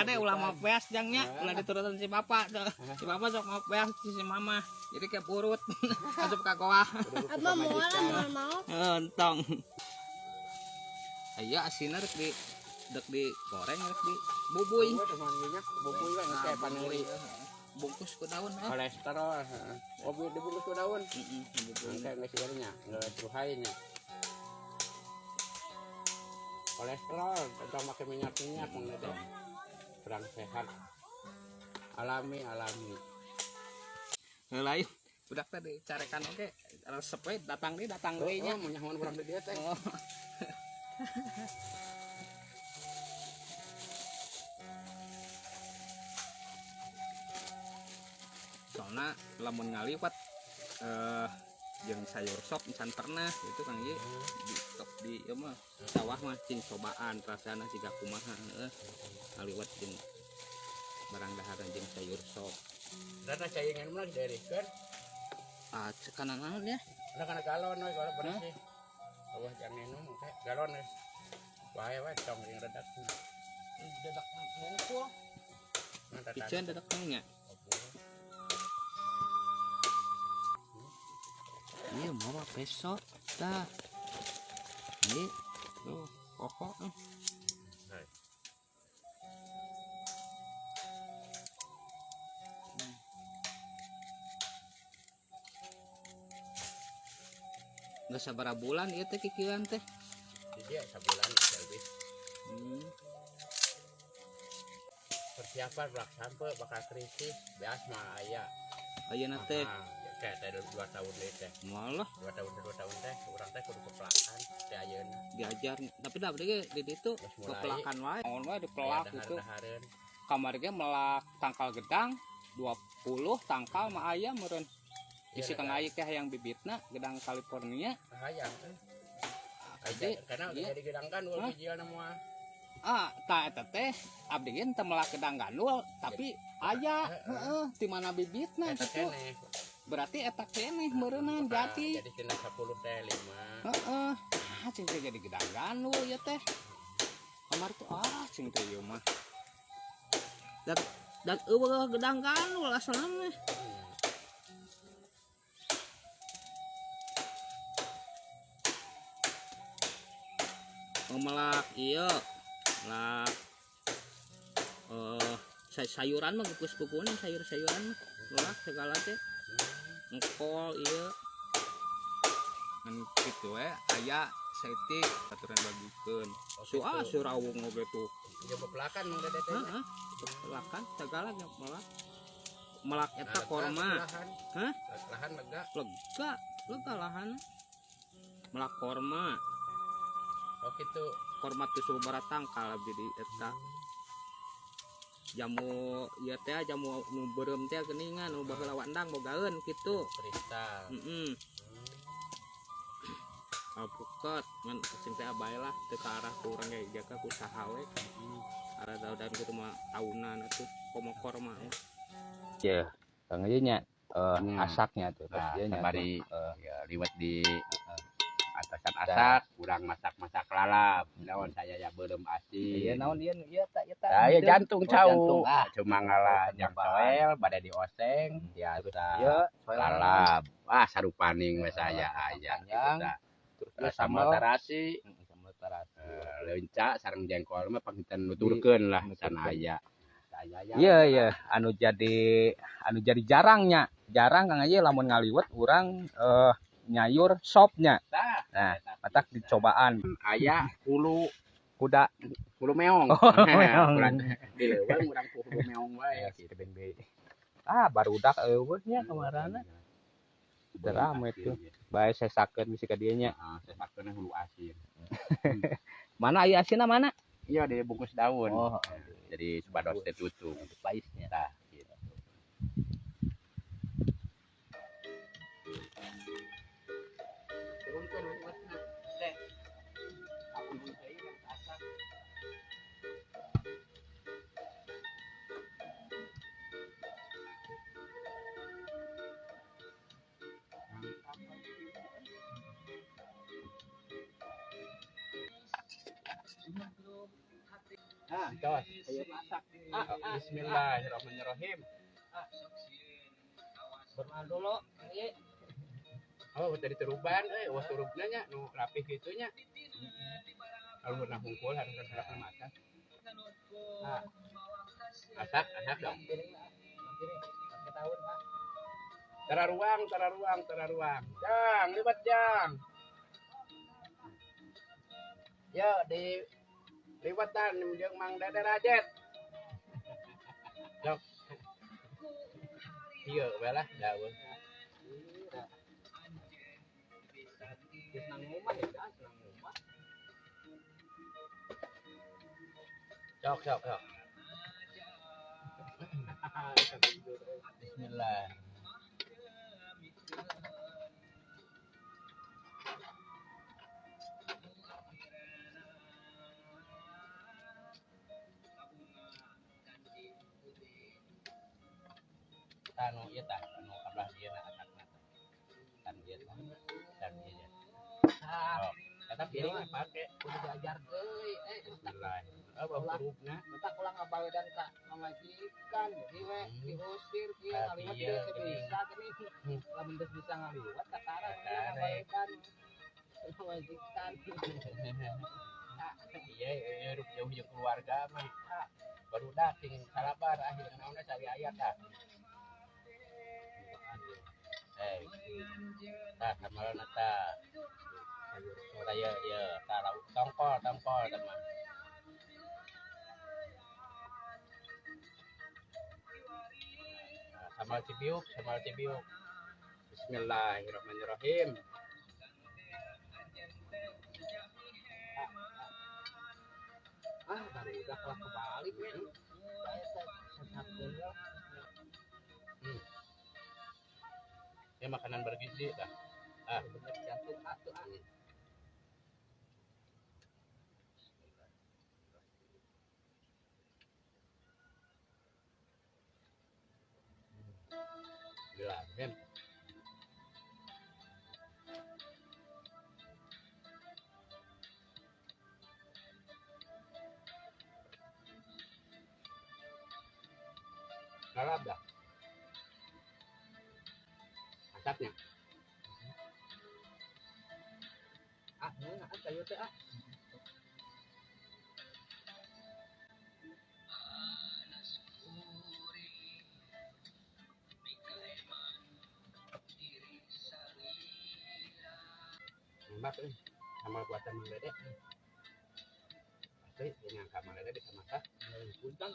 Kade ulah mau beas jangnya, ulah diturutan si bapak. Si bapak sok mau beas si mama. Jadi kayak burut. Asup ka goa. Abah mau lah mau mau. Entong. Aya asinna rek di dek digoreng rek di bubuy. Bubuy we engke paneuri. Bungkus ku daun ah. Kolesterol, heeh. Oh, dibungkus ku daun. Heeh, bubuy. Engke geus ieu nya, geus ruhai nya. Kolesterol, tentang make minyak-minyak mah teh. Kurang sehat. Alami alami. Lain budak teh dicarekan oge resep we datang deui nya. Oh, mun urang di dieu teh. Oh. Soalna lamun ngaliwat jeung sayur sop can pernah gitu Kang Ieu di top di ieu mah sawah mah cing cobaan rasana siga kumaha heeh ngaliwat jeung barang dahareun jeung sayur sop. Rada caingan mah diderikeun. Ah, cekanan naon ya? Ada kana galon we galon bersih. Eueuh jang minum teh galon we. Bae we tong jeung redak. Dedak ngumpul. Piceun dedak nya. Iya mau besok dah. Ini tuh pokok. Nggak sabaraha bulan ieu teh kikieuan teh. Jadi sabulan lebih. Persiapan bak sampe bakal krisis beas mah aya. Ayeuna teh. Kayak teh 2 tahun deui teh. Malah 2 tahun 2 tahun teh urang teh kudu kepelakan teh ayeuna. Diajar tapi da abdi ge di ditu Geus mulai. kepelakan wae. Naon wae dipelak Aya gitu. dahar-dahareun. Kamari ge melak tangkal gedang 20 tangkal mah aya meureun. Iya, Isi lega. Kang Ayi teh hayang bibitna gedang California. Hayang eh. Jadi, Karena iya. jadi gedang kan dua Hah? bijilna moal. Ah, ta eta teh abdi ge teu melak gedang gandul tapi aya Heeh. heeh di mana bibitna Eta gitu. keneh. Berarti eta keneh meureunnan jadi. Jadi tina 10 teh 5. Heeh. Ah, cing teh jadi gedang gandul ya teh. Kamar tuh ah cing teh ieu mah. Dan eueuh gedang gandul asalna mah. Melak ieu melak sayuran mah geus pukuna sayur-sayuran mah melak segala teh engkol ieu ngan kitu we aya saeutik aturan bagikeun. Oh, Su ah gitu. surawung oge tuh. Ya bepelakan mah teh teh. Heeh, bepelakan segala ge melak. Melak eta Nah, lega korma. lahan. Hah? Lahan lega. Lega, lega lahan. Melak korma. Oh gitu. Korma teh sababaraha tangkal abdi di eta. Jamu ieu teh jamu nu beureum teh geuningan nu baheula wandang bogaeun kitu. Kristal. Heeh. Alpukat ngan cing teh bae lah teu ka arah ku urang ge jaga ku saha we. Arah daun kitu mah taunan atuh komo korma ya. Ye, Kang ieu nya asaknya tuh. Nah, Ieu nya sabari tuh, ya, liwet di atasan asak, kurang masak-masak lalap. Naon saya ya beureum asin. Iya naon ieu ieu tak ieu tak. Nah, ya jantung Oh, cau. jantung, ah. Cuma ngalah Oh, jang penyembahan. toel bade dioseng biasa. Ieu soel Lalap. Ah sarupaning we saya aya panjang. gitu tah. Terus Terus sambal tarasi. Sambal tarasi. Leunca sareng jengkol mah panginten nuturkeun lah Nuturkeun. sana aya. Saya Iya iya anu jadi jarangnya. Jarang Kang Ayi lamun ngaliwet urang nyayur sopnya. Tah, Nah, matak dicobaan aya hulu kuda hulu meong. Oh, meong. Urang di leuweung urang ku hulu meong wae gitu. Ah, barudak eueuh nya kamarana. Udah rame tuh. Bae sesakeun bisi ka dieu nya. Heeh, sesakeun hulu asin. Mana aya asinna mana? Iya, dibungkus daun. Oh, Jadi supados teh tutup. paisnya. Tah, gitu. Turunkeun liwetna. Teh. Amun deui kan asak. Tos. Ayo masak. Bismillahirrahmanirrahim. Berdoa dulu. Ieu. Oh, tadi teruban euy, wah turubna nya nu rapih kitu nya. Kalau pernah hungkul harus harus masak. Ah. Asak, asak dong. Piring lah. Piring. Ketahuan, Pak. Tara ruang, tara ruang, tara ruang. Jang, libat jang. Ya, di liwatan jeung Mang Dede Rajet. Dok. Ieu we lah daun. Geus nang omah ya, geus nang omah. Sok, sok, sok. Bismillah. Tanu ieu tah, anu kabelah dieu na atakna tah. Tanu ieu tah. Tanu ieu ya. Ah, Oh, eta piring pake. kudu diajar deui. Eh, Bismillah. Oh, bau Ulah. kerupna. Bentak ulah ngabawedan ka pamajikan jadi we diusir kieu Ah, ngaliwat iya, teu bisa geuning. Lamun geus bisa ngaliwat kakara Kakara. ngabawedan pamajikan. Iya, iya, hidup jauh jeung keluarga mah. Barudak sing salabar akhirnya naonna cari aya tah. Eh, tah samalna tah. Tah ieu ieu tah lauk tongkol tongkol tah mah. Nah, sambal cibiuk, sambal cibiuk. Bismillahirrahmanirrahim. Ah, barudak lah kebalik we. Saya sesatkeun lah. Ya makanan bergizi dah. Ah. Bener jantung ah tuh ah. Bismillahirrahmanirrahim. Lalap dah. Asapnya. Ah, ngeunah ah sayur teh ah. Nembak eh. Sama buatan Mang Dede. Pasti yang Mang Dede bisa masak. Puntang.